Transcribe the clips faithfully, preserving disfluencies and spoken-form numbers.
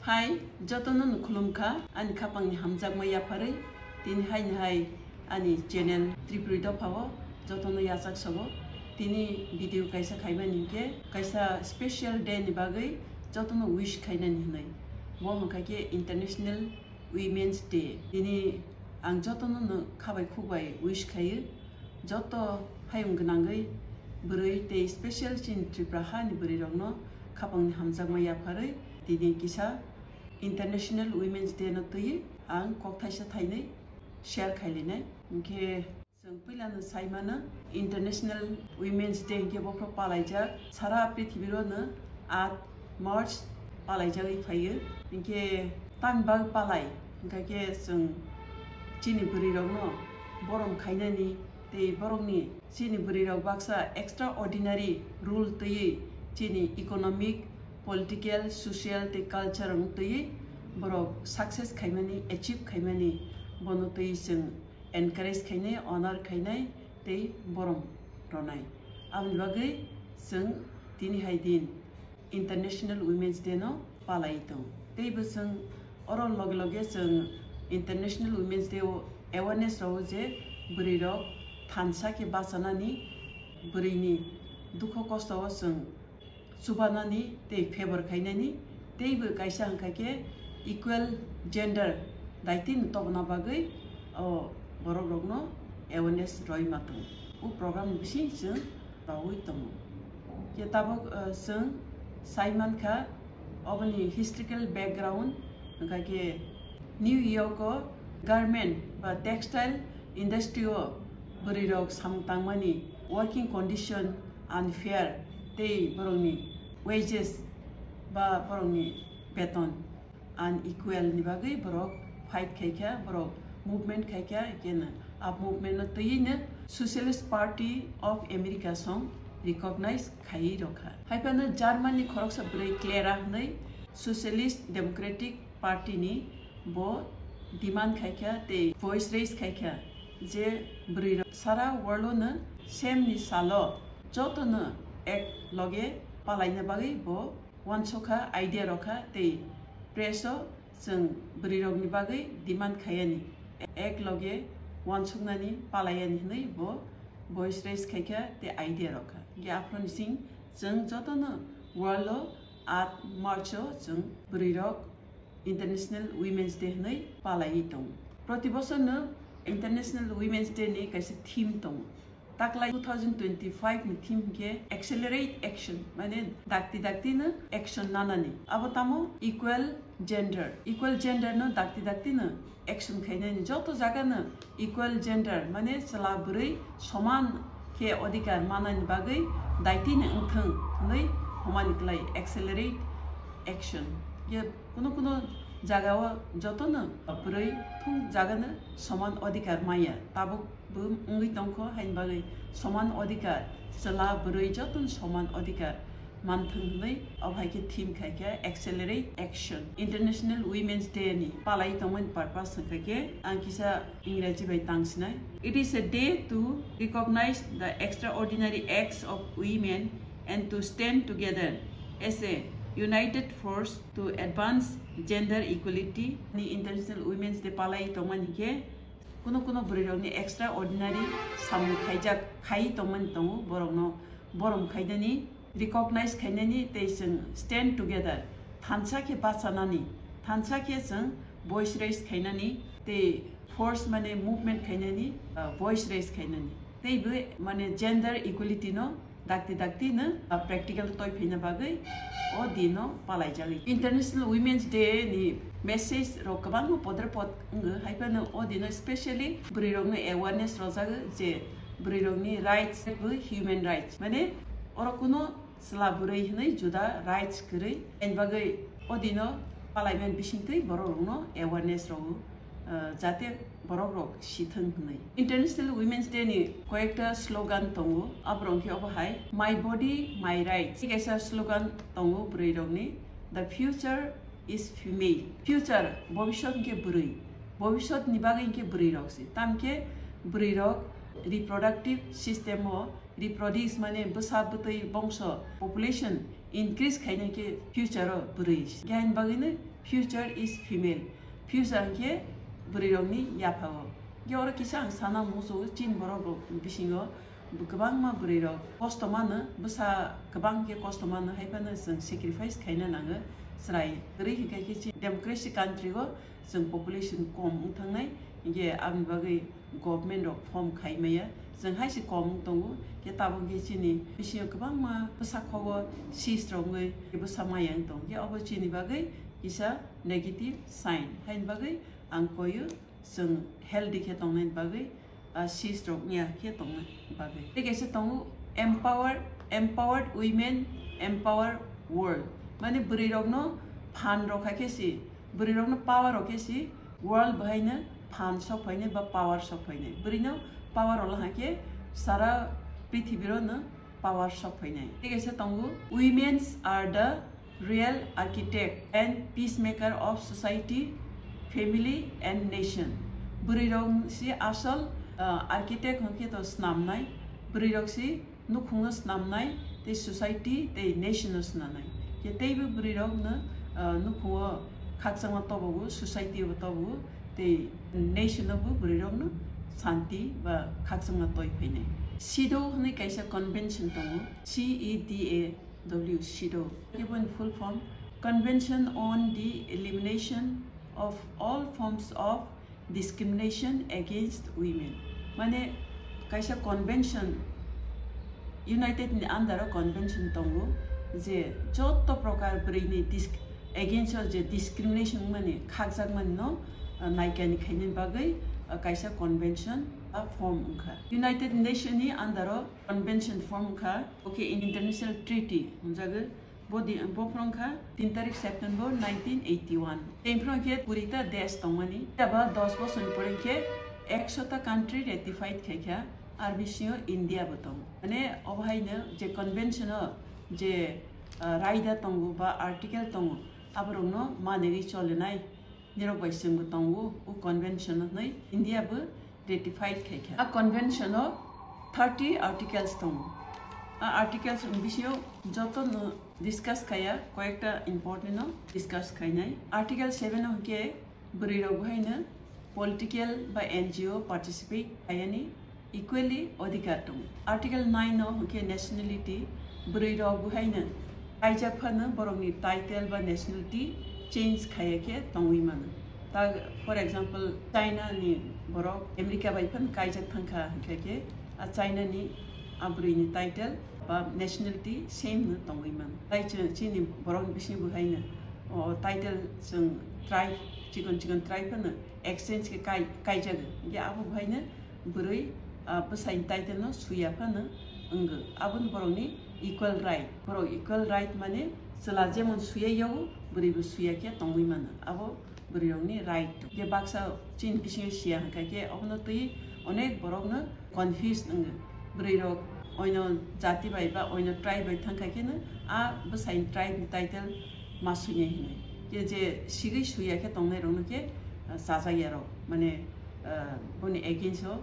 Hai, jotono no khulumkha, ani khapangni hamjakma yapharwi, tini haini hai ani channel Tripuri Dophao jotono yachak sobo. Tini video kaisa khaimani hinkhe kaisa special day ni bagwi jotono wish khainani hinwi. Bo hwnkha khe International Women's Day. Tini ang jotono no khabai khukbai wish khaio. Joto hayung gwnangwi bwrwi tei special chini Tripura hani bwrwirokno khapangni hamjakma yapharwi tini kisa International Women's Day no twiwi ang kok thaisa thainwi share khailainai. Hinkhe chwng puilano saimano International Women's Day hinkhe bophro palaijak sara prithibirokno aat March palaijagwi phaio. Hinkhe tamni bagwi palai, hinkha khe chwng chini bwrwirokno borom khainani tei borokni chini bwrwirok baksa extraordinary role twiwi chini economic, political, social tei culture rok twiwi borok success khaimani, achieve khaimani, bono twiwi chwng encourage khainai, honor khainai tei borom rwnai. Aboni bagwi chwng tini hai din International Women's Day no palai tong. Tei bo chwng oro loge loge chwng International Women's Day o awareness rwo je bwrwi rok thansa khe bachanani, bwrwi ni dukho kosto o chwng chubanani tei favor khainani, tei bo kaisa hwnkha khe equal gender daitino tobna bagwi o borok rokno awareness roi ma tong. O program ni bising chwng rawi tongo. Khe tabuk, uh, chwng sai mankha oboni historical background, hwnkha khe New York o garment ba textile industry o bwrwi rok samung tangmani working condition unfair tei borokni wages ba borokni beton unequal ni bagwi borok fight khaikha, borok movement khaikha, kena a movement no twiwi no Socialist Party of America song recognize khaiwi rokha. Haiphano Germany khoroksa bwrwi Clara hwnwi Socialist Democratic Party ni bo demand khaikha tei voice raise khaikha je bwrwi rok sara world no same ni salo joto no ek loge palaina bagwi bo wansokha, idea rokha tei press o chwng bwrwi rokni bagwi demand khaiyani, ek loge wansuknani palaiyani hwnwi bo voice raise khaikha tei idea rokha. Hinkhe aphuru ni sing chwng jotono world o aat March o chwng bwrwi rok International Women's Day hwnwi palaiwi tongo. Proti bosorno International Women's Day ni kaisa theme tongo. Taklai two thousand twenty-five ni theme hinkhe accelerate action, mane dakti dakti no action nanani. Abo tamo equal gender. Equal gender no dakti dakti no action khainani, joto jaga no equal gender, mane chwla bwrwi soman khe odhikar manani bagwi daiti no wngthwng hwnwi hwnmani klai accelerate action. Ye kuno kuno jaga o joto no bwrwi thung jaga no soman odhikar maya. Tabuk bo wngwi tongkho, haini bagwi soman odhikar, chwla bwrwi jotono soman odhikar manthwng hwnwi obo hai khe theme khai khe accelerate action. International Women's Day ni palai tongmani purpose hwnkha khe ang kisa Ingraji bai tang sinai. It is a day to recognize the extraordinary acts of women and to stand together as a united force to advance gender equality. Ni International Women's Day palai tongmani khe kuno kuno bwrwi rokni extraordinary samung khaijak khai tongmani tongo, borokno borom khainani, recognize khainani tei chwng stand together, thansa khe bachanani, thansa khe chwng voice raise khainani tei force mane movement khainani, uh, voice raise khainani tei bo mane gender equality no dakti dakti no, uh, practical toi phaina bagwi o din no palaijagwi. International Women's Day ni message rok kwbangma podre pod wngo, hai phano o dino specially bwrwi rokno awareness rwjago je bwrwi rokni rights bo human rights, mane oro kuno chwla bwrwi hwnwi juda rights kwrwi. Ani bagwi o dino palaimani bisingtwi borok rokno awareness rwo, uh, jate borok rok sithwng hwnwi. International Women's Day ni koyekta slogan tongo, aborok khe obo hai, "My body, my rights." Tei kaisa slogan tongo bwrwi rokni, "The future is female." Future, bobisot hwnkhe bwrwi. Bobisot ni bagwi hwnkhe bwrwi rok se. Tamkhe bwrwi rok reproductive system o reproduce mane bwsa bwtwi bongso population increase khaina khe future o bwrwi. Khe hain bagwi no future is female. Future khe bwrwi rokni yapha o. Khe oro kisa ang sana muchungo chini borok rok bisingo kwbangma bwrwi rok kosto mano, bwsa kwbang khe kosto mano, hai phano chwng sacrifice khaina nango chwrai. Bwrwi hinkhe khe chini democracy country o chwng population kom wng thangnai, hinkhe aboni bagwi government rok form khai maya, chwng hai se kom wng tongo, khe tabuk khe chini bisingo kwbangma bwsa khogo cyst rok wngwi bwsa maya wng tong, khe obo chini bagwi kisa negative sign, haini bagwi ang koyo chwng healthy khe tongnai bagwi, ah, cyst rok wngya khe tongnai bagwi. Tei kaisa tongo empower, empowered women, empower world. Mane bwrwi rokno phan rok kha khe si, bwrwi rokno power rok khe si, world bahaino phan sok phainai ba power sok phainai. Bwrwino power rok ha khe sara prithibi rokno power sok phainai. Tei kaisa tongo, women's are the real architect and peacemaker of society, family and nation. Bwrwi rok si asol, uh, architect hwnkhe to snamnai, bwrwi rok si nukhungo snamnai, tei society tei nation no snamnai. Khe teibo bwrwi rok no, uh, nukhungo khakchangma tobogo, society bo tobogo, tei nation no bo bwrwi rok no santi ba khakchangma toi phainai. CEDAW hwnwi kaisa convention tongo, C E D A W, CEDAW. Khe boni full form, Convention on the Elimination of All Forms of Discrimination Against Women. Mane kaisa convention, United ni under o convention tongo, je joto prokar bwrwi ni dis-, against o je discrimination wngmani, khakjakmani no, uh, naikani khainani bagwi, uh, kaisa convention, uh, form wngkha. United Nation ni under o convention form wngkha, bo khe international treaty hwnjago. Bo di, bo phwrwng kha tin tarik September nineteen eighty one. Tei phwrwng khe kuri ta desh tongmani. Phiya ba dos bosor ni pore khe ekso ta country ratified khai kha, ar bisingo India bo tongo. Mane obo hai no je convention o je, ah, raida tongo ba article tongo, aborokno manegwi cholinai. Nirok bai chwngbo tongo, o convention hwnwi India bo ratified khai kha. A convention o thirty articles tongo. A articles ni bisingo joto no discuss khaiya, koyekta important no discuss khainai. Article seven o hwnkhe bwrwi rok bo haino political ba N G O participate khaiyani equally odhikar tongo. Article nine o hwnkhe nationality, bwrwi rok bo haino kaijak phano borokni title ba nationality change khaiya khe tongwi mano. Ta, for example, China ni borok America bai phano kaijak thangkha hwnkhe khe a China ni a bwrwi ni title ba nationality same no tongwi mano. Tai chini borok ni bisingo bo haino o title chwng tribe, chikon chikon tribe phano exchange khe kai, kaijago. Hwnkhe abo bo haino bwrwi, ah, bwsaini title no suya phano wngwi. Aboni borokni equal right. Borok equal right mane chwla jemon suya yago, bwrwi bo suya khe tongwi mano. Abo bwrwi rokni right. Je baksa chini bisingo siya hwnkha khe obono twi onek borokno confused wngwi. Bwrwi rok oino jati bai ba oino tribe bai thangkha khe no a bwsaini tribe ni title ma suinai hinwi. Je, je sigwi suya khe tongnai rokno khe, ah, chajakya rok, mane, ah, boni against o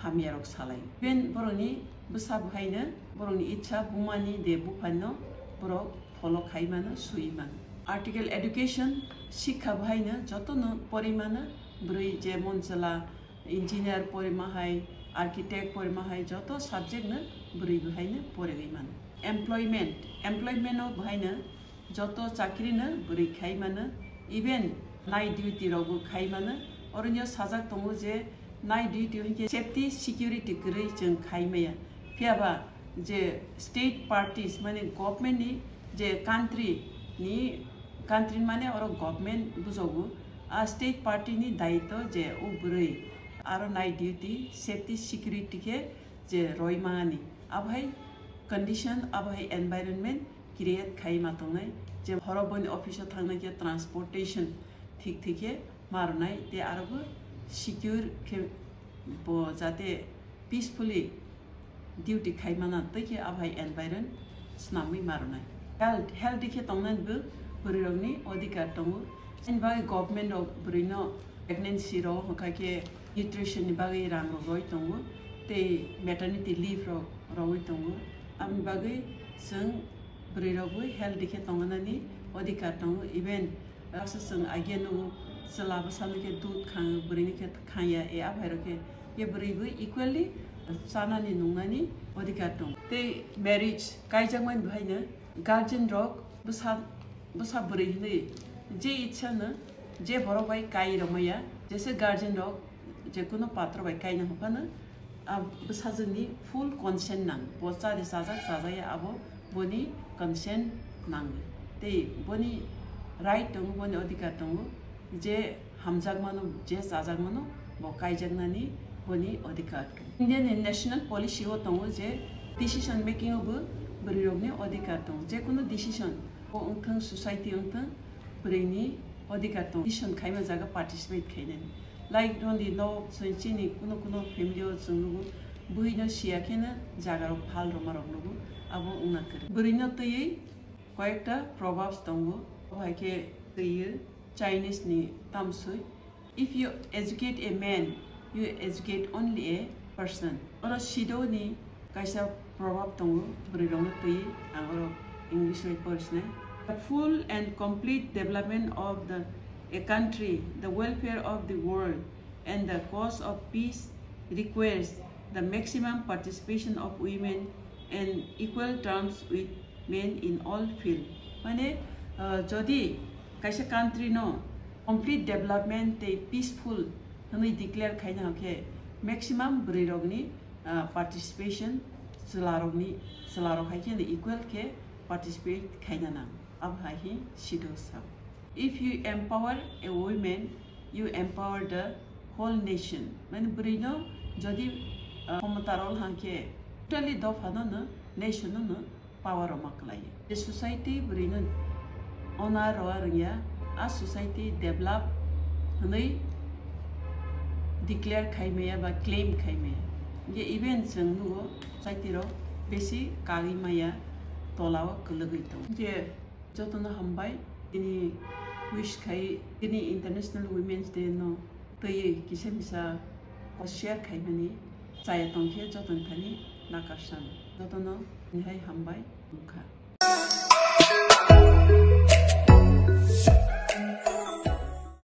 hamya rok salai. Even borokni bwsa bo haino borokni ichha bumani de buphano borok follow khai mano, sui mano. Article education, sikha bo haino jotono pori mano, bwrwi jemon chwla engineer porima hai, architect porima hai, joto subject no bwrwi bo haino porigwi mano. Employment, employment o bo haino joto chakri no bwrwi khai mano, even night duty rok bo khai mano. Oro nw sajak tongo je night duty hwnkhe safety security kwrwi chwng khai maya. Phiya ba je state parties, mane government ni je country ni, country mane oro government bujogo, a state party ni daitw je o bwrwi aro night duty safety security khe je roi mani. Abo hai condition, abo hai environment create khai ma tongnai, je horo boni office o thangnai khe transportation thik thik khe ma rwnai, tei aro bo secure khe bo jate peacefully duty khai mana tei khe abo hai environment snamwi ma rwnai. Health, healthy khe tongnani bo bwrwi rokni odhikar tongo. Ani bagwi government rok bwrwi no pregnancy rok hwnkha khe nutrition ni bagwi rang rok roi tongo, tei maternity leave rok rogwi tongo. Aboni bagwi chwng Bwrwi rok bo healthy khe tongnani odhikar tongo, even baksa chwng agia nugo chwla bwsano khe dud khango, bwrwini khe khanya, e aphai rok khe, khe bwrwi bo equally chanani nungnani odhikar tongo. Tei marriage kaijakmani bahaino guardian rok bwsa, bwsa bwrwi hinwi je ichha no, je borok bai kai rwmaya, jese guardian rok je kuno patro bai kaina hwnphano, a bwsajwkni full consent nang, bo chade chajak chajakya abo boni consent nango. Tei boni right tongo, boni odhikar tongo, je hamjakmano, je chajakmano bo kaijaknani boni odhikar tongo. India ni national policy o tongo je decision making o bo bwrwi rokni odhikar tongo, je kuno decision o wngthang, society wngthang, bwrwini odhikar tongo decision khaima jaga participate khainani. Like, roni no chwng chini kuno kuno family o chwng nugo, bwrwi no siya kheno jaga rok phal rwma rok nugo, abo wngna kwrwi. Bwrwi no twiwi koyekta proverbs tongo, obo hai khe twiwi Chinese ni tamswi, "If you educate a man, you educate only a person." Oro Sido ni kaisa proverb tongo, bwrwi rokno twi, ang oro English bai porisne. "The full and complete development of the, a country, the welfare of the world, and the cause of peace requires the maximum participation of women and equal terms with men in all field." Mane, uh, jodi kaisa country no complete development tei peaceful hwnwi declare khaina hwnkhe maximum bwrwi rokni, ah, participation, chwla rokni, chwla rok hai khe equal khe participate khaina nang. Abo hai khe Sido sa. "If you empower a woman, you empower the whole nation." Mane bwrwi no jodi, ah, khomota rol hwnkhe totally dopha no, no, nation no, no power rwma kwlai. Je society bwrwi no ona roa rwngya, a society develop hwnwi declare khaimaya ba claim khaimaya. Je even chwng nugo society rok besi kagwi maya, tola o kwlwgwi tongo. Je jotono hambai, tini wish khai, tini International Women's Day no twiwi kisa misa share khaimani chaya tongkhe jotoni thani nakarsan. Jotono nihai hambai wngkha.